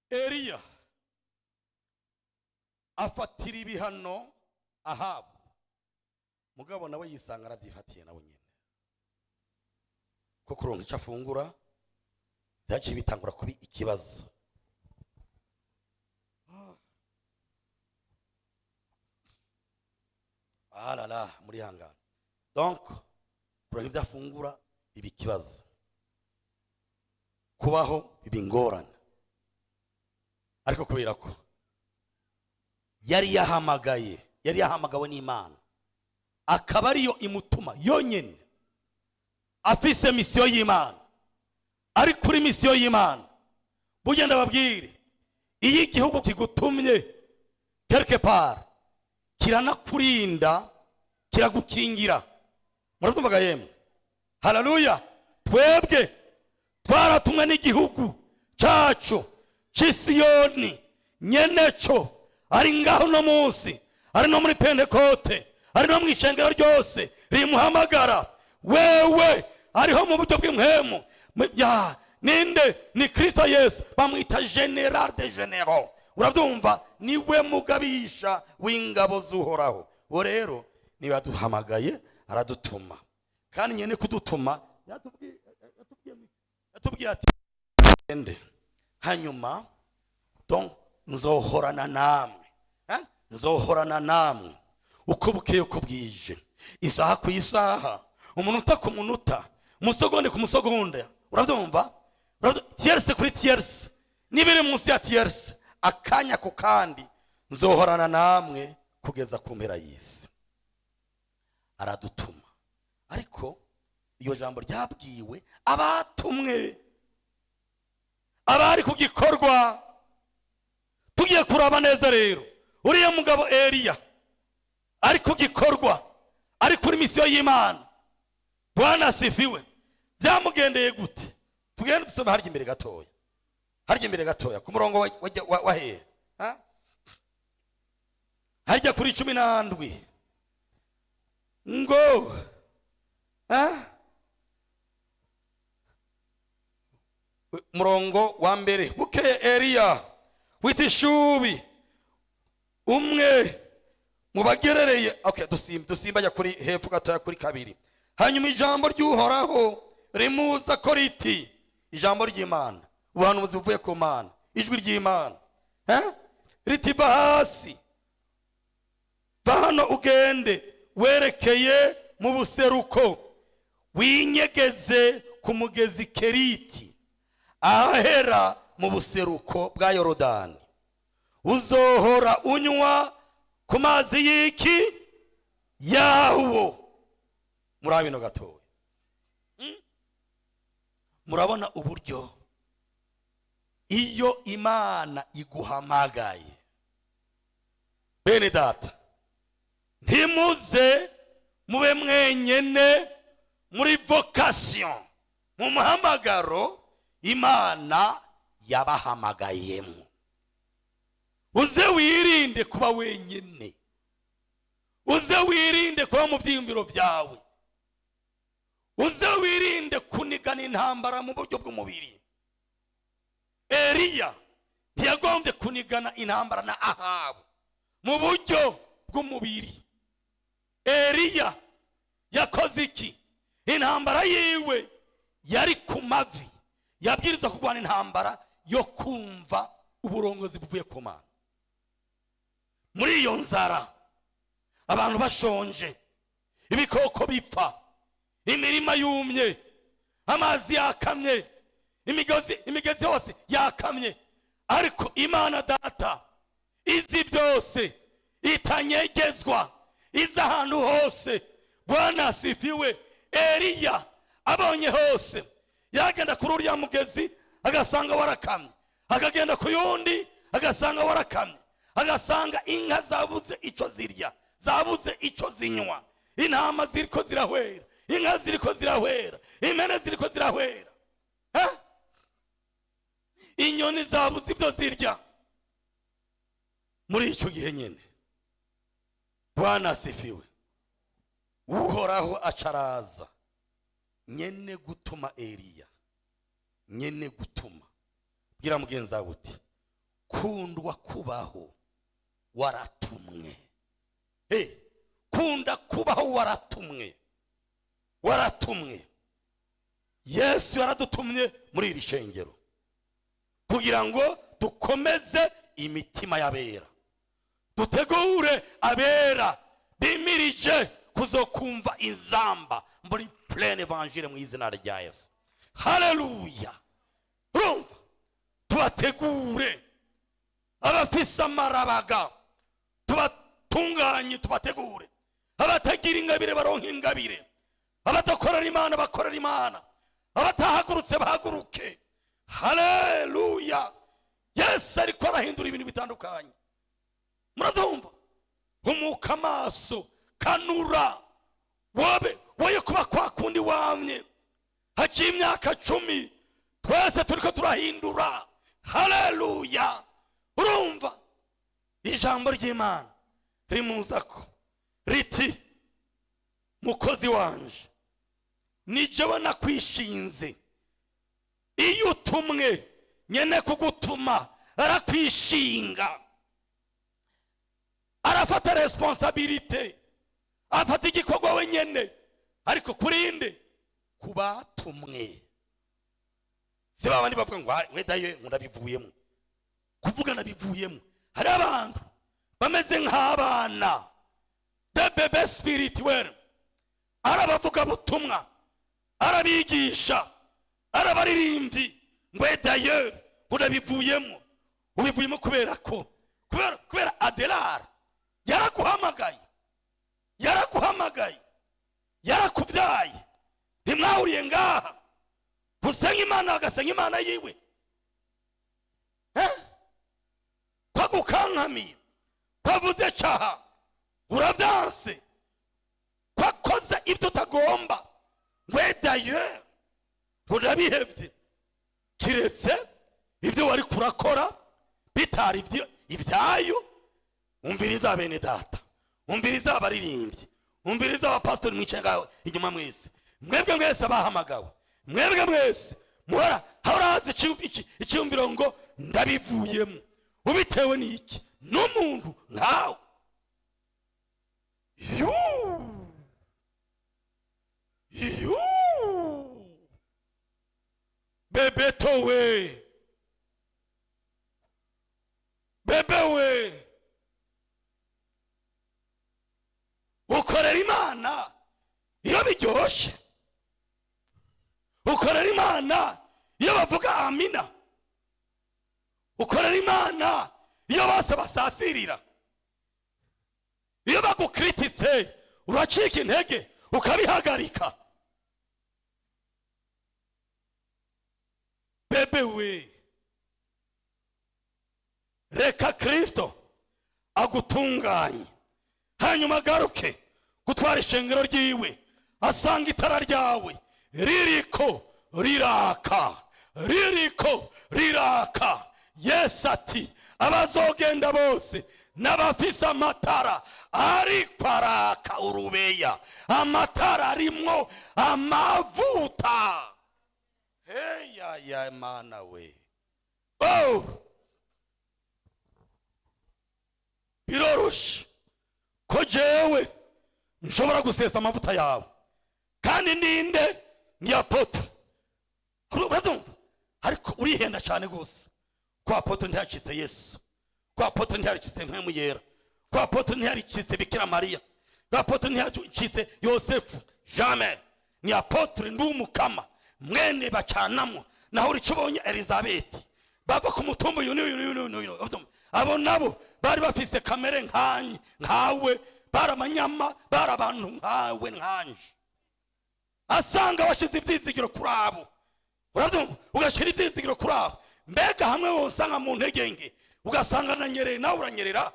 Eliya afatira ibihano Ahabu, mugabo nawe yisanga arabyifatiye nawe nyine, ko kuronka icyo afungura byaciye bitangura kuba ikibazo. Alala muri hangana, donc kuronka ibyo afungura biba ikibazo, kubaho biba ingorane. Ariko kubera ko yari yahamagaye, yari yahamagawe n'Imana, akaba ariyo imutuma yonyine, afise misiyo y'Imana, ari kuri misiyo y'Imana. Burya ndababwire, iyo igihugu kigutumye quelque part kiranakurinda, kiragukingira. Murabyumvaga yemwe? Haleluya! Twebwe twaratumwe n'igihugu cyacu cy'Isiyoni, nyeneco ari ngaho no munsi, ari no muri Pentekote, ari no mu ishengero ryose rimuhamagara. Wewe ariho mu buryo bw'impwemu. Ya ninde? Ni Kristo Yesu, bamwita général des généraux. Urabyumva? Niwe mugabisha w'ingabo z'Uhoraho. Uwo rero niwe yaduhamagaye, aradutuma, kandi nyene kudutuma yatubwiye ati: "Gende, hanyuma donc nzohorana namwe, eh? Nzohorana namwe uko bukeye, uko bwije, isaha ku isaha, umunota ku munota, umusegonde ku musegonde." Urabyumva? Tierce kuri tierce, n'ibiri munsi ya tierce, akanya ku kandi, nzohorana namwe kugeza ku mpera y'isi. Aradutuma, ariko iyo jambo ryabwiwe abatumwe, abari ku gikorwa. Tugiye kuraba neza rero, uriya mugabo Eliya ari ku gikorwa, ari kuri misiyo y'Imana, Bwana asifiwe, byamugendeye gute? Tugende dusome harya imbere gatoya, harya imbere gatoya ku murongo wa hehe? Ha? Harya kuri 17 ngo, ha? Murongo wa mbere: bukeye Eliya w'itishubi, umwe mu bagerereye. Okay, dusimba ajya kuri hepfo gatoya kuri kabiri. Hanyuma ijambo ry'Uhoraho rimuza ko riti, ijambo ry'Imana, ubuhanuzi buvuye ku Mana, ijwi ry'Imana, eh? Riti: "Va hasi, va hano, ugende werekeye mu buseruko, winyegeze ku mugezi Keriti, ahera mu buseruko bwa Yorodani. Uzohora unywa ku mazi y'iki yawo." Muri bino gatoya, Murabona uburyo iyo Imana iguhamagaye, bene data, ntimuze mube mwenyene muri vocation, mu muhamagaro Imana yabahamagayemo. Uze wirinde kuba wenyine, uze wirinde kuba mu byiyumviro byawe, uze wirinde kunigana intambara mu buryo bw'umubiri. Eliya ntiyagombye kunigana intambara na Ahabu mu buryo bw'umubiri. Eliya yakoze iki? Intambara yiwe yari ku mavi, yabwiriza kurwana intambara yo kumva uburongozi buvuye ku Mana. Muri iyo nzara, abantu bashonje, ibikoko bipfa, imirima yumye, amazi yakamye, imigezi yose yakamye, ariko Imana Data izi byose, itanyegezwa, izi ahantu hose, Bwana asifiwe. Eliya abonye hose, yagenda kuri uriya mugezi agasanga warakamye, akagenda ku yundi agasanga warakamye, agasanga inka zabuze icyo zirya, zabuze icyo zinywa, intama ziriko zirahwera, inka ziriko zirahwera, impene ziriko zirahwera, Eh? Inyoni zabuze ibyo zirya. Muri icyo gihe nyine, Bwana asifiwe, Uhoraho acaraza nyene gutuma Eliya, nyene gutuma. Bwira mugenzi wawe uti: Kundwa kubaho waratumwe. Kunda kubaho waratumwe, waratumwe. Yesu yaradutumye muri iri shengero kugira ngo dukomeze imitima y'abera, dutegure abera bimirije kuzokumva inzamba muri pleine évangile mu izina rya Yesu. Haleluya! Urumva, tubategure abafise amarabaga, tubatunganye, tubategure abatagira ingabire baronka ingabire, abadakorera Imana bakorera Imana, abatahagurutse bahaguruke. Haleluya! Yesu ariko arahindura ibintu bitandukanye. Murabyumva? Humuka amaso, kanura, wobe woye kuba kwa kundi wamye. Haciye imyaka 10 twese turiko turahindura. Haleluya! Urumva ijambo ry'Imana rimuzako riti: mukozi wanje, ni jewe nakwishinze. Iyo utumwe, nyene kugutuma arakwishinga, arafata responsabilité, afata igikorwa wenyene. Ariko kurinde kubatumwe, si babandi bavuga ngo we daye ngo ndabivuyemo, kuvuga ndabivuyemo. Hari abantu bameze nk'abana, des bébés spirituels, arabavuga butumwa, arabigisha, arabaririmbyi, ngo daye ngo ndabivuyemo. Ubivuyemo kubera ko kubera Adelar yaraguhamagaye, yaraguhamagaye, yarakubyaye. Ntimwahuriye ngaha gusenga Imana, agasenga Imana yiwe, eh? Kwagukankamiye, kwavuze caha uravyanse, kwakoze ibyo utagomba, ngwe daye urabihevye. Kiretse ibyo wari kurakora bitari ibyayo. Umviriza bene data, umviriza abaririmbyi, umviriza abapasitori mwicaye ngaho inyuma mwese, mwebwe mwese abahamagawe, mwebwe mwese muhora haraza icyumviro ngo ndabivuyemo, ubitewe n'iki? N'umuntu nkawe. Yuu yuu, bebeto we, bébé we, ukorera Imana iyo biryoshe, ukorera Imana iyo bavuga amina, ukorera Imana iyo bose basasirira. Iyo bagukrititse uracika intege ukabihagarika. Bébé we, reka Kristo agutunganye, hanyuma agaruke gutwara ishengero ryiwe, asanga itara ryawe ririko riraka, ririko riraka. Yesu ati abazogenda bose n'abafise amatara ariko araka urubeya, amatara arimwo amavuta. Heya ya Mana we, oh! Biroroshe ko jewe nshobora gusesa amavuta yawe, kandi ninde ni apôtre. Urabyumva? Ariko urihenda cyane gose ko apôtre ntiyacitse Yesu, ko apôtre ntiyacitse Mpwemu Yera, ko apôtre ntiyacitse Bikira Mariya, ko apôtre ntiyacitse Yosefu. Jamais. Ni apôtre ndi umukama mwene bacanamwo. Naho urico ubonye Elizabeth bava ku mutumba uyu n'uyu n'uyu n'uyu, abo nabo bari bafise kamere nkanye nkawe, bari amanyama, bari abantu nkawe nkanje. Asanga washize ibyizigiro kuri abo, urabyumva, ugashyira ibyizigiro kuri abo. Mbega hamwe wosanga mu ntege nke, ugasanga nanyereye nawe uranyerera.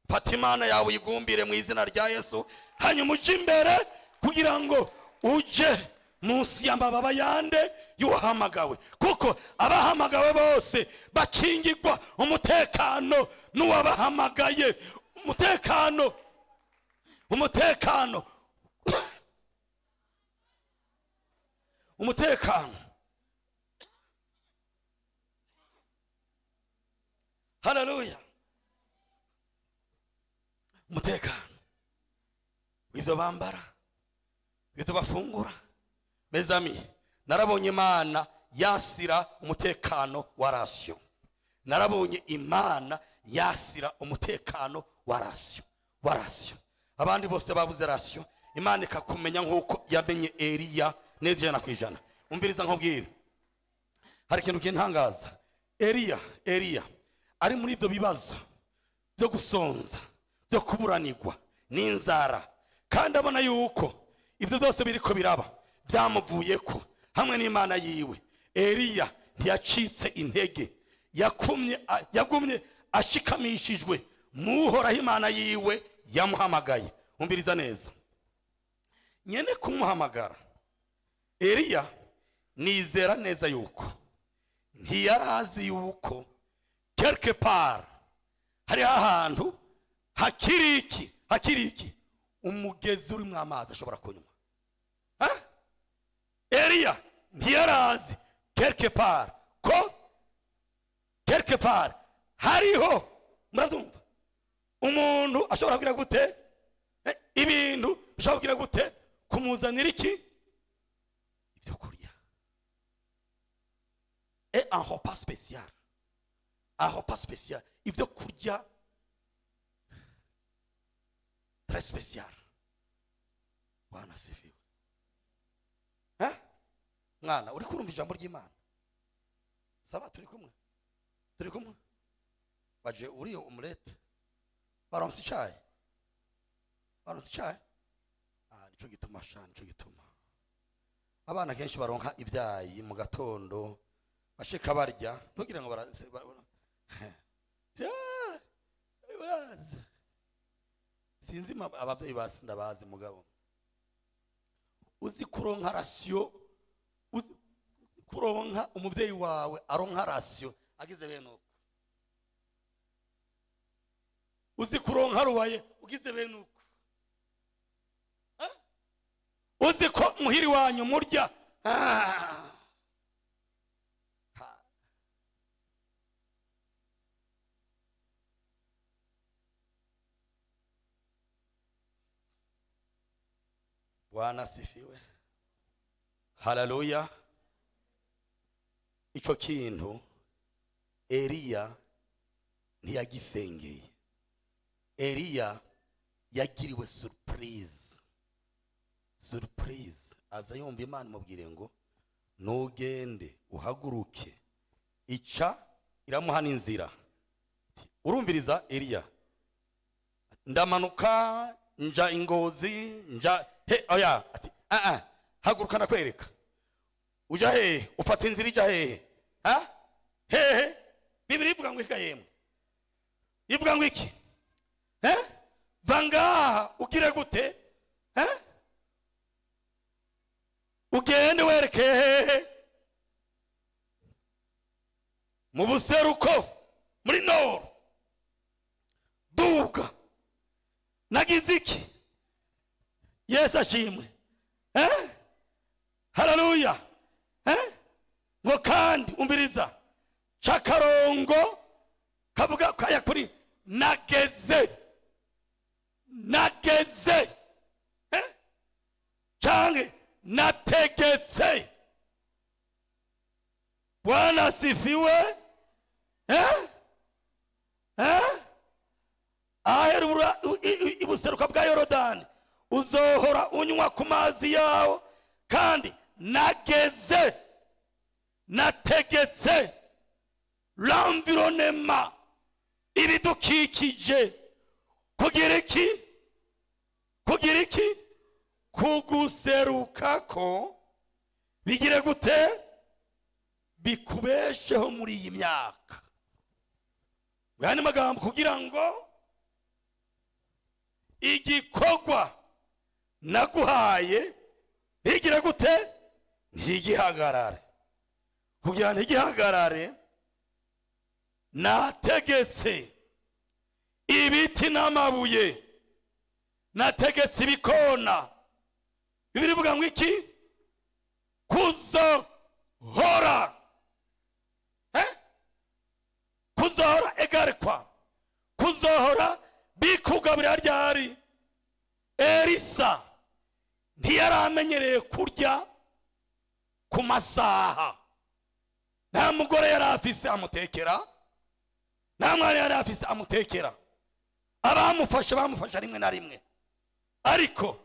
Fata Imana yawe uyigumbire mu izina rya Yesu, hanyuma uje imbere kugira ngo uje munsi y'amababa yande y'uwahamagawe, kuko abahamagawe bose bakingirwa umutekano n'uwabahamagaye. Umutekano, umutekano, umutekano. Haleluya. Umutekano w'ibyo bambara, ibyo bafungura. Mes amis, narabonye Imana yasira umutekano wa ration. Narabonye Imana yasira umutekano wa ration, wa ration. Abandi bose babuze ration, Imana ikakumenya nk'uko yamenye Eliya neza 100%. Umviriza nkubwire, hari ikintu kintangaza. Eliya ari muri ibyo bibazo byo gusonza, byo kuburanirwa n'inzara, kandi abona yuko ibyo byose biriko biraba byamuvuye ko hamwe n'Imana yiwe. Eliya ntiyacitse intege, yagumye ashikamishijwe mu Uhoraho Imana yiwe yamuhamagaye. Umviriza neza, nyene kumuhamagara Eliya, nizera neza yuko ntiyarazi yuko quelque part hariho ahantu hakiri iki, hakiri iki, umugezi urimo amazi ashobora kunywa. Ha? Eliya ntiyarazi quelque part ko quelque part hariho, murabyumva, umuntu ashobora kugira gute, ibintu bishobora kugira gute, kumuzanira iki, ibyo kurya, et un repas spécial, un repas spécial, ibyo kurya très spécial. Bwana asifiwe. Eh? Mwana, uri kurumva ijambo ry'Imana? Saba, turi kumwe, turi kumwe. Baje uriyo omelette, baronse icayi, baronse icayi. Ah, nico gituma sha, nico gituma abana kenshi baronka ibyayi mu gatondo, bashika barya, ntugire ngo baraze. Barazi, sinzi abavyeyi basi ndabazi, mugabo uzi kuronka ration, uzi kuronka umuvyeyi wawe aronka ration agize bene uko, uzi kuronka rubaye ugize bene uko, uzi ko muhiri wanyu murya. Bwana asifiwe. Haleluya. Ico kintu Eliya ntiyagisengeye. Eliya yagiriwe surprise, surprise. Aza yumva Imana imubwire ngo nugende uhaguruke, ica iramuha n'inzira. Urumviriza Eliya, ndamanuka nja ingozi nja he, oya, ati ah ah, haguruka ndakwereka. Uja hehe? Ufata inzira ija hehe? Ha, hehe? Bibiri ivuga ngo iki yemwe? Ivuga ngo iki? Eh, va ngaha ugire gute? Eh, ugende werekeye hehe? Mu buseruko, muri nord. Duga. Nagize iki? Yesu ashimwe. Eh, haleluya. Eh, ngo kandi umviriza, cakarongo kavuga kaya kuri nageze, nageze, eh, canke nategetse. Bwana asifiwe. Eh, eh, ahera ibuseruka bwa Yorodani uzohora unywa ku mazi yawo. Kandi nageze, nategetse l'environnement, ibidukikije, kugira iki? Kugira iki? Kuguserukako bigire gute? Bikubesheho muri iyi myaka. Yani magambo, kugira ngo igikorwa naguhaye ntigire gute? Ntigihagarare. Kugira ntigihagarare, nategetse ibiti n'amabuye, nategetse ibikona. Bibiri ivuga ngo iki? Kuzohora, eh? Kuzohora égale Yamugaburira ryari? Elisa ntiyari amenyereye kurya ku masaha. Nta mugore yari afise amutekera, nta mwana yari afise amutekera. Abamufashe bamufasha rimwe na rimwe, ariko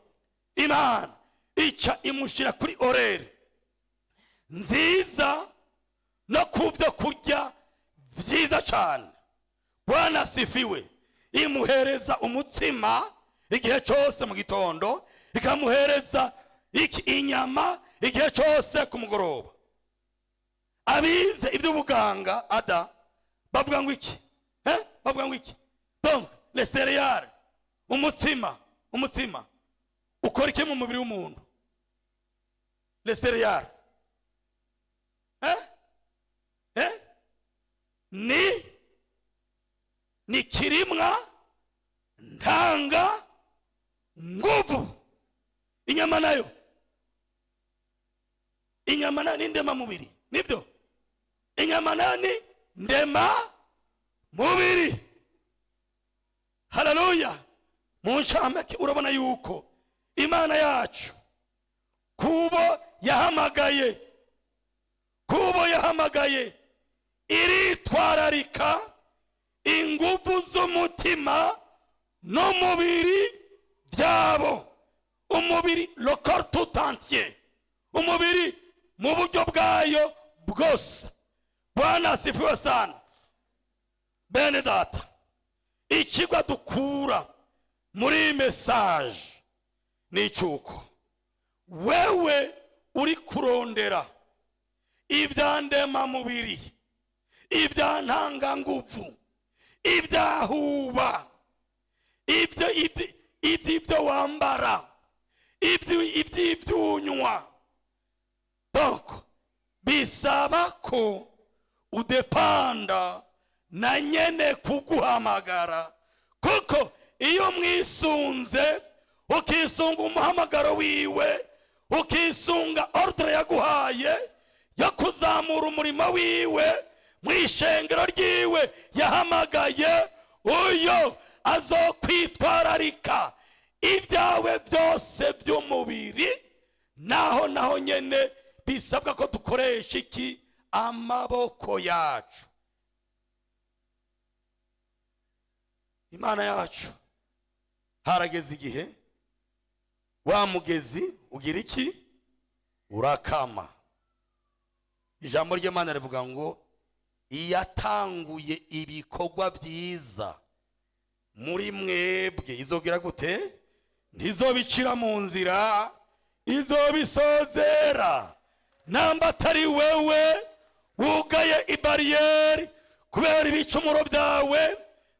Imana ica imushyira kuri horaire nziza no ku byo kurya byiza cyane. Bwana asifiwe. Imuhereza umutsima igihe cyose mu gitondo, ikamuhereza iki? Inyama igihe cyose ku mugoroba. Abize iby'ubuganga ada bavuga ngo iki? Eh? Bavuga ngo iki? Donc les céréales, umutsima, umutsima ukora iki mu mubiri w'umuntu? Les céréales, eh? Eh? Ni kirimwa ntanga nguvu. Inyama nayo, inyama nayo ni ndema mubiri, nibyo? Inyama nayo ni ndema mubiri. Haleluya! Mu ncamake, urabona yuko Imana yacu, kubo yahamagaye, kubo yahamagaye, iritwararika ingufu z'umutima n'umubiri byabo. Umubiri, le corps tout entier, umubiri mu buryo bwayo bwose. Bwana asifiwe sana. Bene data, ikigwa dukura muri iyi message ni icyuko wewe uri kurondera ibya ndemamubiri, ibya ntanganguvu, ibyahuba, ibyo ibyo wambara, ibyo iby'ibyunywa, donc bisaba ko udepanda na nyene kuguhamagara, kuko iyo mwisunze, ukisunga umuhamagaro wiwe, ukisunga ordre yaguhaye yo kuzamura umurimo wiwe mu ishengero ryiwe yahamagaye, uyo azokwitwararika ibyawe byose by'umubiri. Naho nyene bisabwa ko dukoresha iki? Amaboko yacu. Imana yacu, harageze igihe wa mugezi ugira iki? Urakama. Ijambo ry'Imana rivuga ngo iyatanguye ibikorwa byiza muri mwebwe izogira gute? Ntizobicira mu nzira, izobisozera. Namba atari wewe wugaye ibariyeri kubera ibicumuro byawe,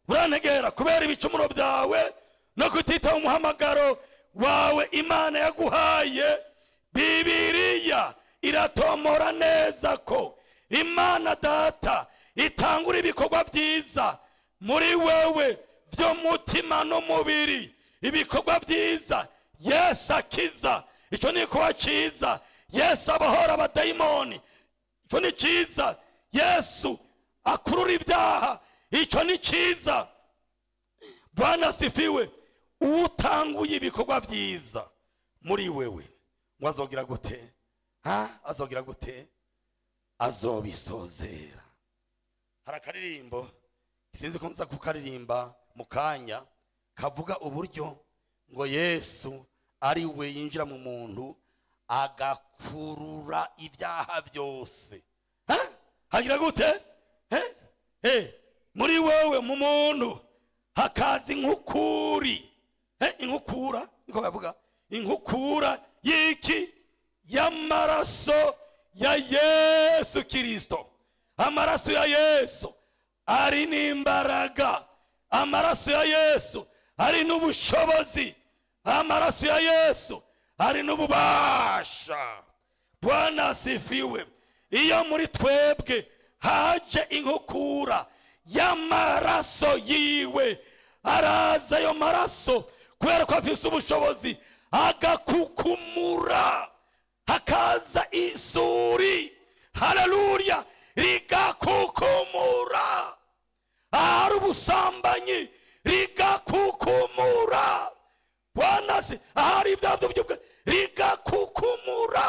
urantegera, kubera ibicumuro byawe no kutitaba umuhamagaro wawe Imana yaguhaye. Bibiliya iratomora neza ko Imana Data itangura ibikorwa byiza muri wewe by'umutima n'umubiri. Ibikorwa byiza, Yesu akiza, icyo ni igikorwa cyiza. Yesu abohora abadayimoni, icyo ni cyiza. Yesu akurura ibyaha, icyo ni cyiza. Bwana asifiwe. Utanguye ibikorwa byiza muri wewe ngo azogira gute? Ha, azogira gute? Azobisozera. Hari akaririmbo, sinzi ko nza kukaririmba mu kanya, kavuga uburyo ngo Yesu ari we yinjira mu muntu agakurura ibyaha byose. Ha? Hagira gute? Eh? Eh, muri wewe, mu muntu hakaza inkukuri. Eh, inkukura niko bavuga, inkukura y'iki? Y'amaraso ya Yesu Kirisito. Amaraso ya Yesu ari n'imbaraga, amaraso ya Yesu ari n'ubushobozi, amaraso ya Yesu ari n'ububasha. Bwana asifiwe. Iyo muri twebwe haje inkukura y'amaraso yiwe, araza ayo maraso kubera ko afise ubushobozi, agakukumura, hakaza isuri, haleluya, rigakukumura ahari ubusambanyi, rigakukumura. Ahari ibyaha by'ubwe rigakukumura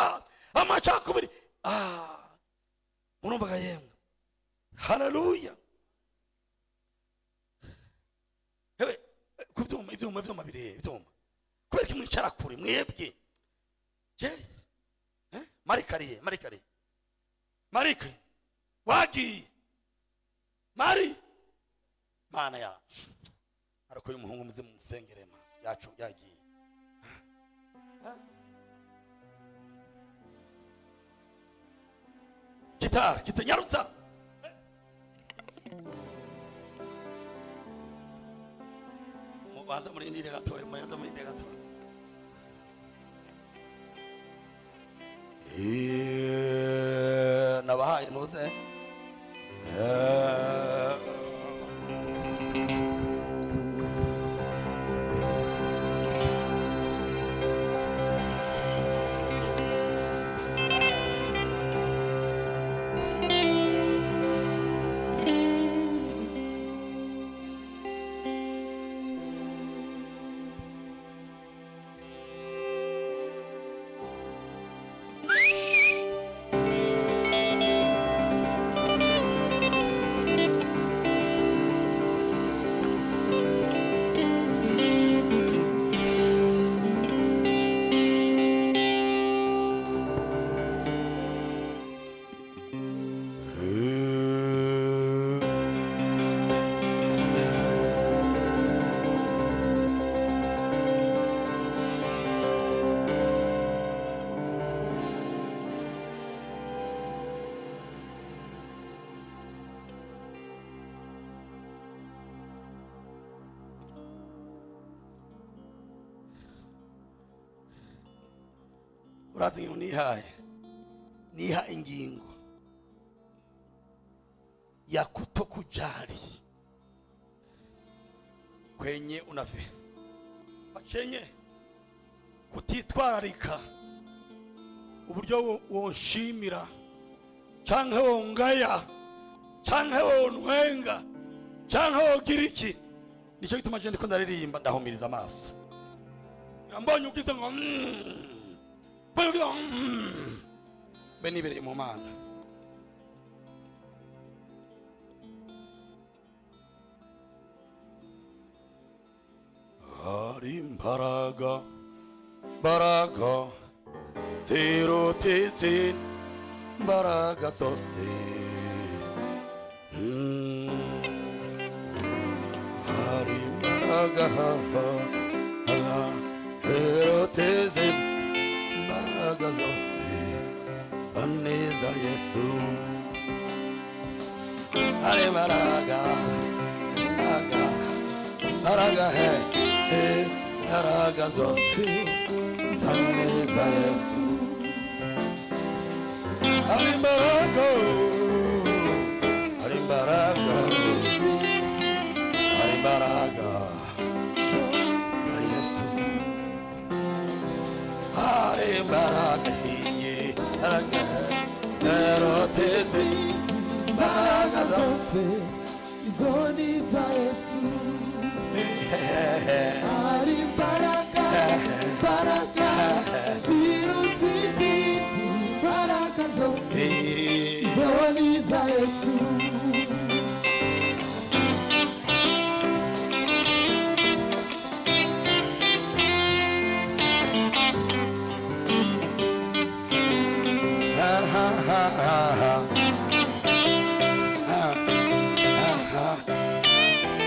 amacakubiri. Murumvaga yemwe? Haleluya. Hewe ku byuma, ibyuma, ibyuma biri, ibyuma. Kubera ko mwicara kure mwebwe. Je marikariye, marikariye, marike wagiye mari mana yacu. Ariko uyu muhungu muze mumusengere ma yacu yagiye. Gitari gita nyarutsa. Mubanza murindire gatoya, mubanza murindire gatoya. Nabahaye ntuze. Urazi ngo nihaye niha ingingo ya kutokujali kwenye unafi chenye kutitwararika uburyo wonshimira canke wongaya canke wontwenga canke wogira iki. Nicyo gituma je ndiko ndaririmba ndahumiriza amaso. Mbonye ugize ngo mbe nibereye mu Mana. Hari imbaraga, mbaraga ziruta izindi mbaraga zose. Hari imbaraga ziruta izindi mbaraga zose. Aneza Yesu. Hari imbaraga, mbaraga, mbaraga he he mbaraga zose zaneza Yesu. Hari imbaraga, hari imbaraga, hari imbaraga za Yesu. Hari imbaraga hiye, mbaraga zeroteze imbaraga zose izo ni iza Yesu. Hari imbaraga, imbaraga ziruta izindi mbaraga zose izo ni iza Yesu. Ha ha ha ha ha. Ha ha ha.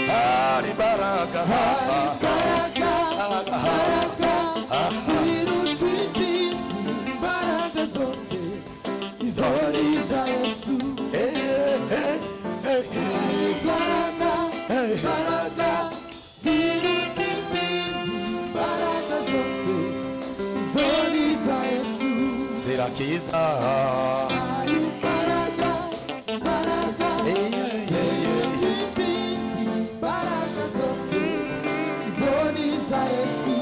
Hari imbaraga, Hari imbaraga, imbaraga ziruta izindi mbaraga zose izo ni iza Yesu. Imbaraga, imbaraga ziruta izindi mbaraga zose izo ni iza Yesu. Zirakiza. Hari imbaraga, imbaraga ziruta izindi mbaraga zose izo ni iza Yesu.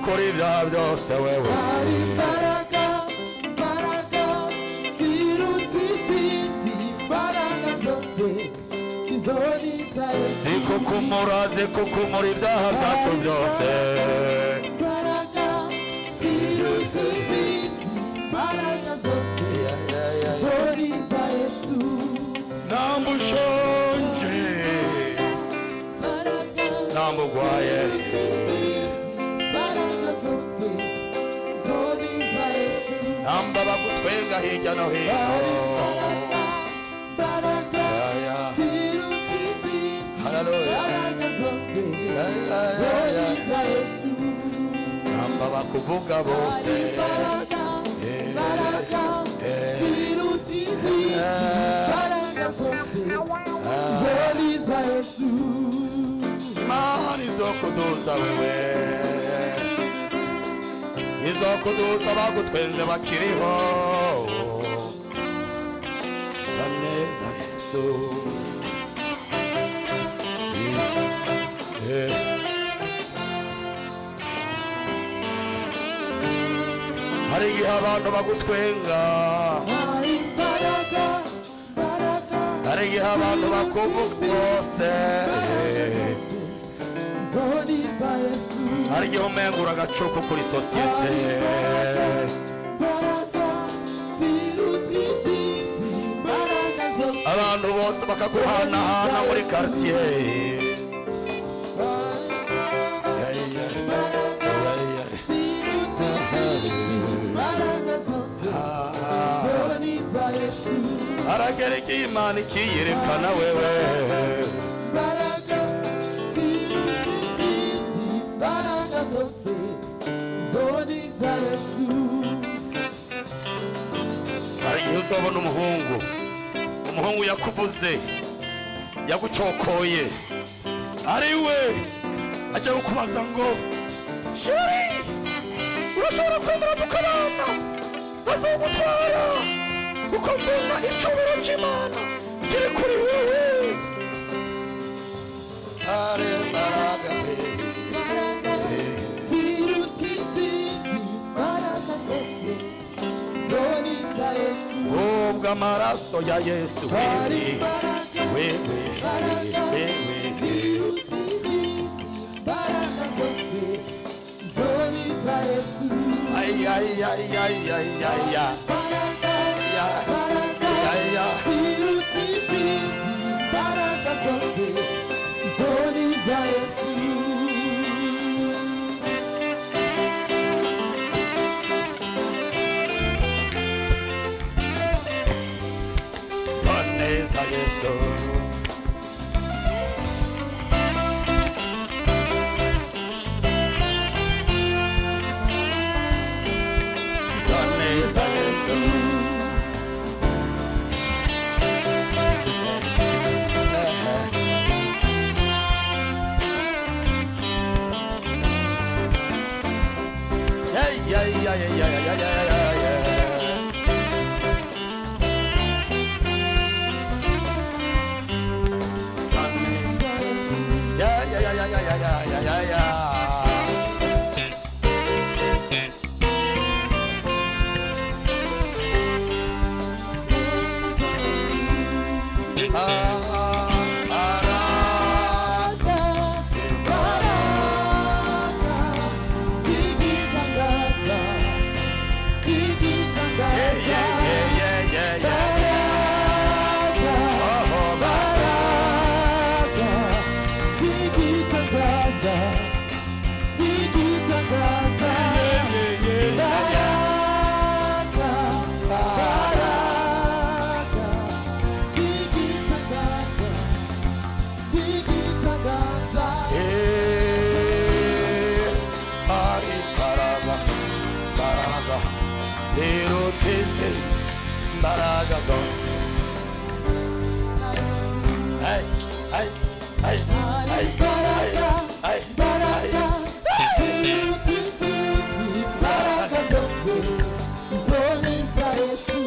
Zikurekura ibyaha byose wewe. Hari imbaraga, imbaraga ziruta izindi mbaraga zose, izo ni iza Yesu. Zikukumura, zikukumura ibyaha byacu byose. Imbaraga ziruta izindi mbaraga zose, izo ni iza Yesu. Namba ushonje, Imbaraga namba urwaye, ziruta izindi mbaraga zose, izo ni iza Yesu. Namba bagutwenga hirya no hino. Hari imbaraga, imbaraga Ya, ya. ziruta izindi Hallelujah. mbaraga zose, Ya, ya, izo ya, ni ya. iza Yesu. Namba bakuvuga bose. Imbaraga, imbaraga ziruta izindi mbaraga zose, izo ni iza Yesu. Imana izokuduza wewe, izokuduza bagutwenze bakiriho. Za neza Yesu. Eh. Hari igihe abantu bagutwenga. Hari imbaraga, imbaraga Hari igihe abantu bakuvuga bose. imbaraga zose, izo ni iza Yesu. Hari igihe umengura agacuku kuri sosiyete. Imbaraga ziruta izindi mbaraga zose. Abantu bose bakaguhanahana muri quartier. Yeah, yeah, yeah, yeah. Ziruta izindi mbaraga zose, izo ni iza Yesu. Haragera igihe Imana ikiyerekana wewe. Imbaraga ziruta izindi mbaraga zose, izo ni iza Yesu. Hari igihe uzabona umuhungu, umuhungu yakuvuze, yagucokoye, ari we ajya kukubaza ngo: "Chéri, urashobora kwemera tukabana? Bazogutwara kuko mbona icyubahiro cy'Imana kiri kuri wowe." Hari imbaraga. Imbaraga ziruta izindi mbaraga zose, izo ni iza Yesu. Ubwo amaraso ya Yesu Hari wewe imbaraga, wewe imbaraga wewe ziruta izindi mbaraga zose, izo ni iza Yesu. Ay, ay, ay, ay, ay, ay, ay. Imbaraga, Ya. imbaraga Ya, ya. ziruta izindi mbaraga zose, izo ni iza Yesu. Za neza Yesu. Za neza Yesu. Yeah, yeah, yeah, yeah, yeah, yeah, yeah, yeah. Yeah, yeah, yeah, yeah, yeah, yeah, yeah, yeah, yeah. Ah, ah, Imbaraga zigitangaza, zigitangaza. Yeah, yeah, yeah, yeah, yeah, yeah. Imbaraga, Oh, oh, imbaraga zigitangaza, zigitangaza. yeah, yeah, yeah, yeah, yeah. Imbaraga, imbaraga zigitangaza, zigitangaza. Eh, hari imbaraga, imbaraga ziruta izindi mbaraga zose. Hey, hey, hey, hey, hey, hey, Imbaraga hey. ziruta izindi mbaraga zose, izo ni iza Yesu.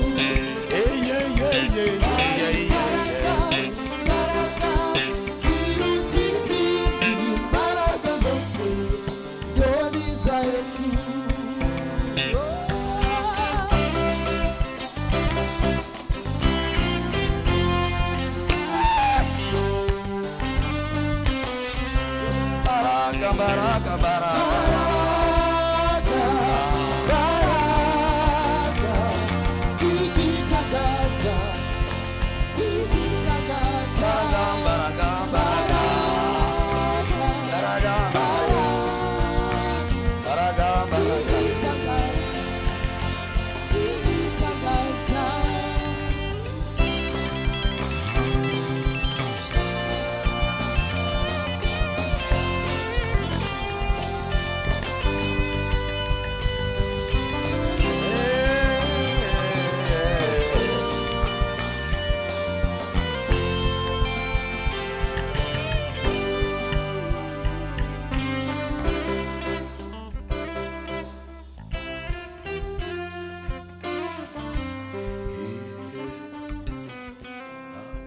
Hey, yeah, yeah, yeah, yeah, yeah, yeah. Imbaraga ziruta izindi mbaraga zose, izo ni iza Yesu. Mbaraga, mbaraga, mbaraga. Mbaraga zigitangaza, zigitangaza. Mbaraga, mbaraga, mbaraga. Mbaraga, mbaraga, mbaraga. Zigitangaza, zigitangaza.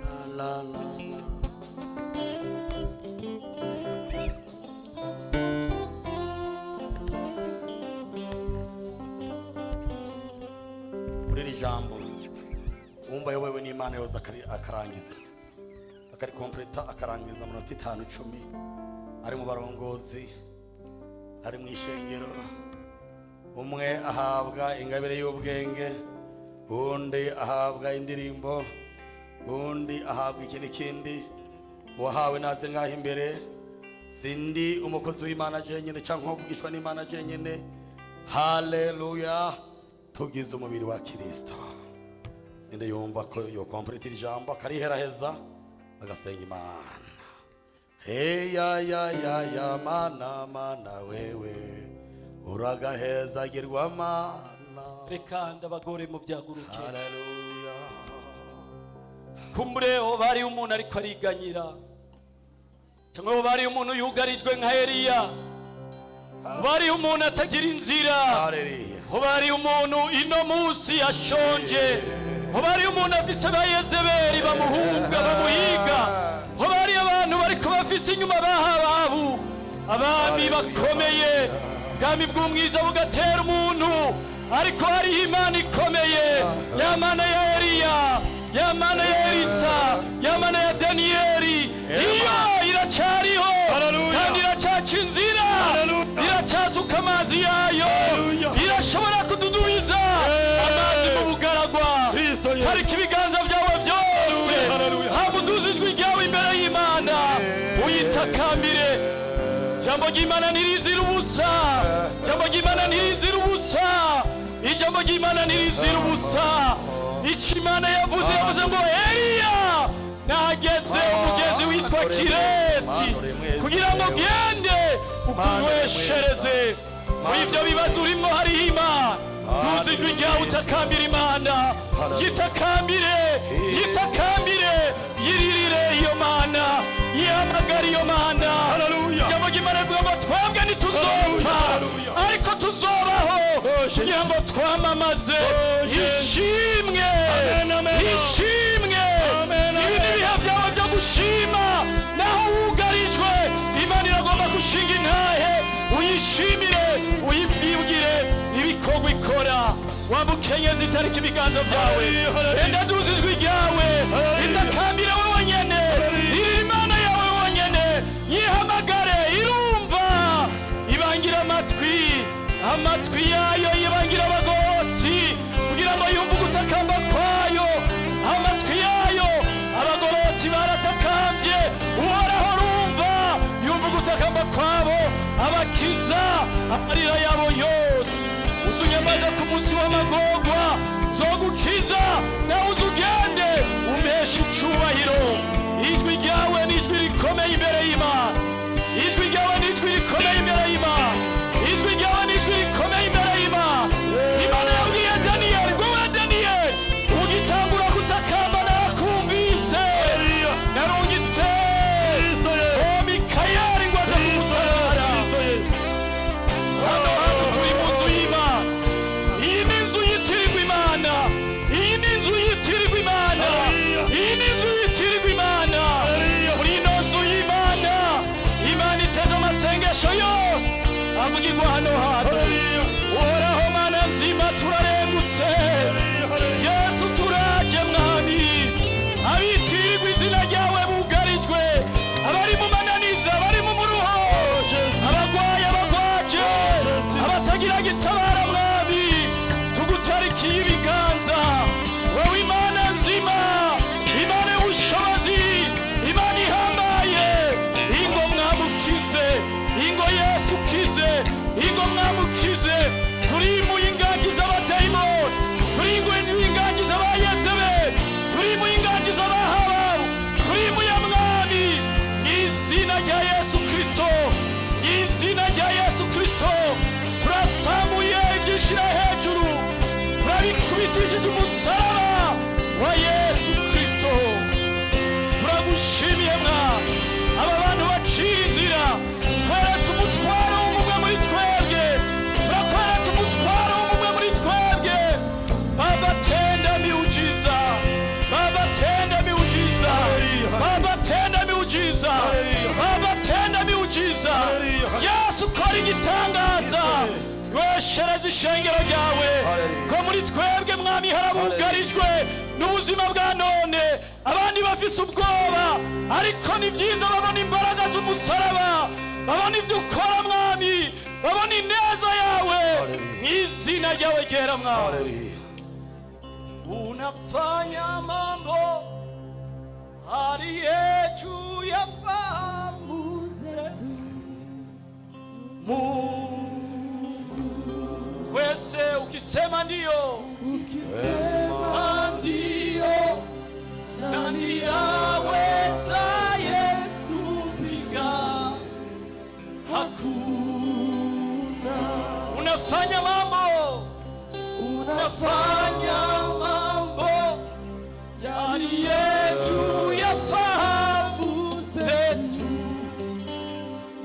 La, la, la, la. Muri iri jambo wumva ayobowe n'Imana yoza akarangiza, akarikompleta, akarangiza mu minota 5, 10, ari mu barongozi, ari mu ishengero. Umwe ahabwa ingabire y'ubwenge, undi ahabwa indirimbo, undi ahabwa iki n'ikindi. Uwahawe naze ngaho imbere. Sindi umukozi w'Imana jenyine cyangwa uvugishwa n'Imana jenyine. Haleluya! Tugize umubiri wa Kirisito. Ninde yumva ko yokompleta iri jambo akariheraheza agasenga Imana? Hey ya ya ya ya, mana mana wewe, uragahezagirwa mana. Reka ndabagore mu byaguruke. Haleluya! Kumbure hoba hariho umuntu ariko ariganyira, cyangwa hoba hariho umuntu yugarijwe nka Eliya, hoba hariho umuntu atagira inzira, Haleluya! hoba hariho umuntu ino munsi ashonje, hoba hariho umuntu afise ba Yezebeli bamuhunga, bamuhiga, hoba hariho abantu bariko bafise inyuma bahababu abami bakomeye, ubwami bw'umwiza bugatera umuntu. Ariko hariho Imana ikomeye, ya Mana ya Eliya, ya Mana ya Elisa, ya Mana ya Daniyeli. Iyo iracyariho. Haleluya. Kandi iracyaca inzira. Haleluya. Iracyasuka amazi yayo. Haleluya. Irashobora kududubiza amazi mu bugaragwa. Kristo Yesu. Tarika ibiganza byawe byose. Haleluya. Hamuduza ijwi ryawe imbere y'Imana, uyitakambire. Ijambo ry'Imana ntirizira ubusa. Ijambo ry'Imana ntirizira ubusa. Ijambo ry'Imana ntirizira ubusa. Icyo Imana yavuze, yavuze ngo Eliya nageze umugezi witwa Kireti kugira ngo ugende ukunyweshereze. Muri ibyo bibazo urimo hariho Imana. Tuzi ijwi ryawe, utakambira Imana. Yitakambire, yitakambire, yiririre iyo Mana, yihamagara iyo Mana. Haleluya. Ijambo ry'Imana rivuga ngo twebwe ntituzopfa, Haleluya. ariko tuzobaho Yesu. kugira ngo twamamaze Yesu. ishimwe. Amen, amen. Ishimwe. Amen, Ibi ni amen. ibihe byawe byo gushima. Naho wugarijwe, Imana iragomba gushinga intahe, uyishimire, uyibwibwire ibikorwa ikora. Wambukenyezi, itarika ibiganza byawe. Haleluya. Enda duza ijwi ryawe. Haleluya. Itakambire wowe nyene. Irira Imana yawe wonyene, yihamagare, irumva, ibangira amatwi. Amatwi yayo yibangira abagororotsi kugira ngo yumve ugutakamba kwayo. Amatwi yayo, abagororotsi baratakambye, Uhoraho arumva, yumva ugutakamba kwabo, abakiza amarira yabo yose. Uzunyamaze ku munsi w'amagorwa, nzogukiza, nawe uzugende umpeshe icubahiro. Ijwi ryawe ni ijwi rikomeye imbere y'Imana. Ijwi ryawe ni ijwi rikomeye imbere y'Imana. Ijwi ryawe ni ijwi rikomeye imbere y'Imana. Imana yabwiye Daniyeli ngo: "We Daniyeli, ugitangura kutakamba narakumvise, narungitse Kristo Yesu. o Mikayeli ngo aze kugutabara." Kristo Yesu. Hano hantu turi mu nzu y'Imana. Iyi ni inzu yitirirwa Imana. Iyi ni inzu yitirirwa Imana. Haleluya. Iyi ni inzu yitirirwa Imana. Haleluya. Muri ino nzu y'Imana, Imana iteze amasengesho yose avugirwa hano hantu. Haleluya. Uhoraho Mana nzima, turarengutse. Haleluya. Yesu, turaje Mwami. Abitirirwa izina ryawe bugarijwe, abari mu mananiza, abari mu muruho, ukize, ingo mwami ukize. Turimuye inganji z'abadayimoni, turimuye inganji z'abayezebeli, turimuye inganji z'abahababu, turimuye mwami mw'izina rya Yesu Kristo, mw'izina rya Yesu Kristo. Turasamuye ibyishira hejuru, turabikubitishije umusaraba wa Yesu Kristo. Turagushimiye mwami, aba bantu bacira inzira. Tweretse umutwaro w'umwe muri twebwe, turakweretse umutwaro w'umwe muri twebwe. Baba, tenda miujiza. Baba, tenda miujiza. Baba, tenda miujiza. Baba, tenda miujiza. Yesu, kora igitangaza, weshereza ishengero ryawe ko muri twebwe mwami harabugarijwe n'ubuzima bwa none, abandi bafise ubwoba, ariko ni byiza babona imbaraga z'umusaraba, babona ibyo ukora mwami, babona ineza yawe mu izina ryawe ryera mwami. Unafanya mambo aliye juu ya fahamu zetu. Mungu twese, ukisema ndio, ukisema ndio, nani awezaye kupinga? Hakuna. Unafanya mambo, unafanya mambo yaliye juu ya fahamu zetu.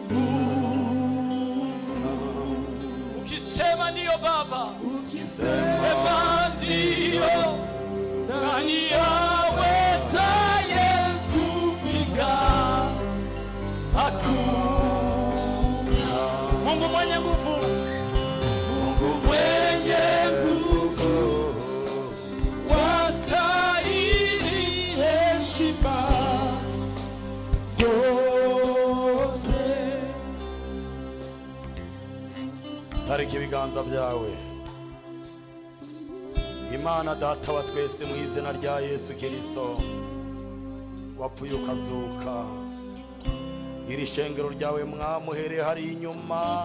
Mungu, ukisema ndiyo Baba, ukisema ndiyo, nani awezaye kupinga? Hakuna. Mungu mwenye nguvu, Mungu mwenye nguvu, wastahili heshima zote. Tarika ibiganza byawe. Imana Data wa twese, mu izina rya Yesu Kirisito wapfuye ukazuka, iri shengero ryawe mwamuhereye hari inyuma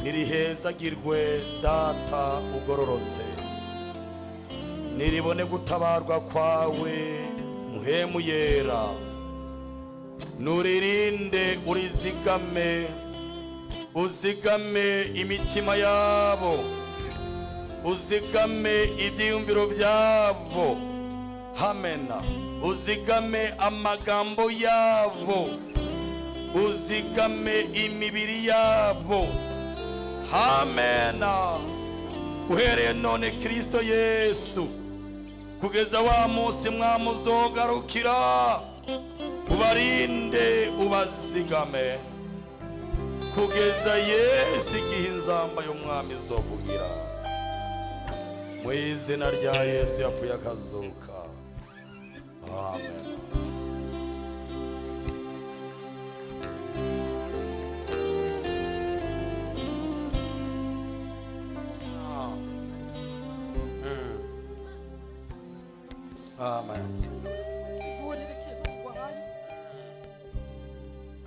nirihezagirwe. Data ugororotse, niribone gutabarwa kwawe. Muhemu yera, nuririnde, urizigame, uzigame imitima yabo, uzigame ibyiyumviro byabo, hamena uzigame amagambo yabo, uzigame imibiri yabo, hamena uhereye none Kristo Yesu kugeza wa munsi mwamuzogarukira, ubarinde, ubazigame kugeza Yesu igihe inzamba y'umwami izovugira, mu izina rya Yesu yapfuye akazuka, amen. Amen. Sigurira ikintu urwaye.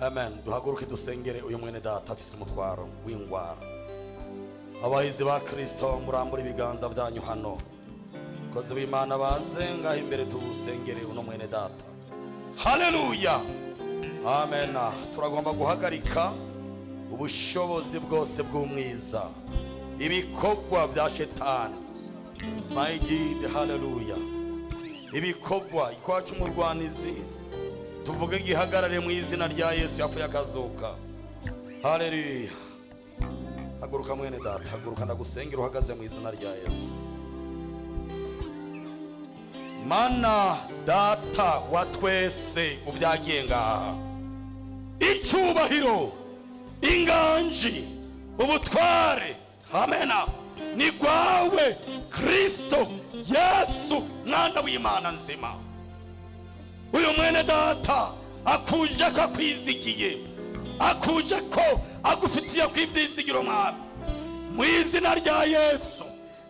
Amen. Duhaguruke dusengere uyu mwene data afise umutwaro w'ingwara. Abahizi ba Kristo, murambura ibiganza byanyu hano. Kozi b'Imana baze ngaho imbere, tuwusengere uno mwene data. Haleluya, amen. Turagomba guhagarika ubushobozi bwose bw'umwiza, ibikorwa bya shetani. My God, haleluya. Ibikorwa igikorwa cy'umurwanizi tuvuge gihagarare mu izina rya Yesu yapfuye akazuka. Haleluya. Haguruka mwene data, haguruka ndagusengera uhagaze mu izina rya Yesu. Mana Data wa twese, ubyagiye ngaha, icyubahiro, inganji, ubutware, amena, ni rwawe Kristo Yesu mwana w'Imana nzima. Uyu mwene data akuje ko akwizigiye, akuje ko agufitiye ku ibyizigiro. Mwami, mu izina rya Yesu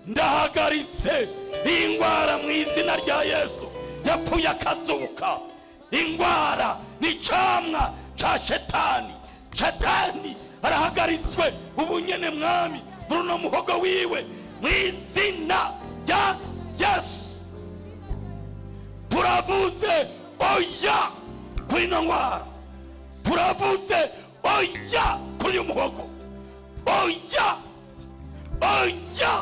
ndahagaritse ingwara mu izina rya Yesu yapfuye akazuka. Ingwara ni icamwa ca shetani. Shetani Arahagaritswe ubu nyene, Mwami, muri uno muhogo wiwe, mu izina rya Yesu. Turavuze oya kuri ino ndwara, turavuze oya kuri uyu muhogo. Oya, oya,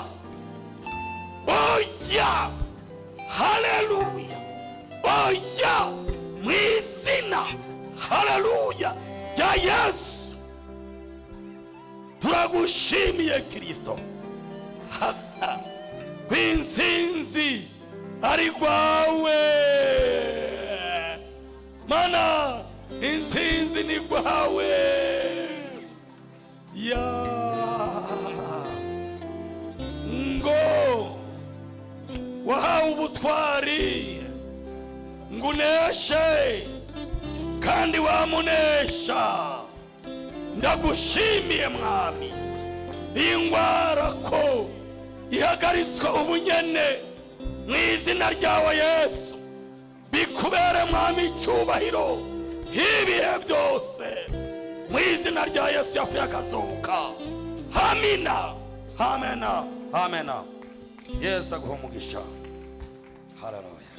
oya! Haleluya! Oya mu izina, haleluya, rya Yesu. Turagushimiye, Kirisito, kw'intsinzi ari rwawe. Mana, intsinzi ni rwawe. Ya ngo wahawe ubutwari ngo uneshe, kandi wamunesha. Ndagushimiye, Mwami, iyi ndwara ko ihagaritswe ubunyene mu izina ryawe Yesu. Bikubere, Mwami, icyubahiro ibihe byose, mu izina rya Yesu yapfuye akazuka. Amina, amena, amena. Yesu aguha umugisha. Haleluya.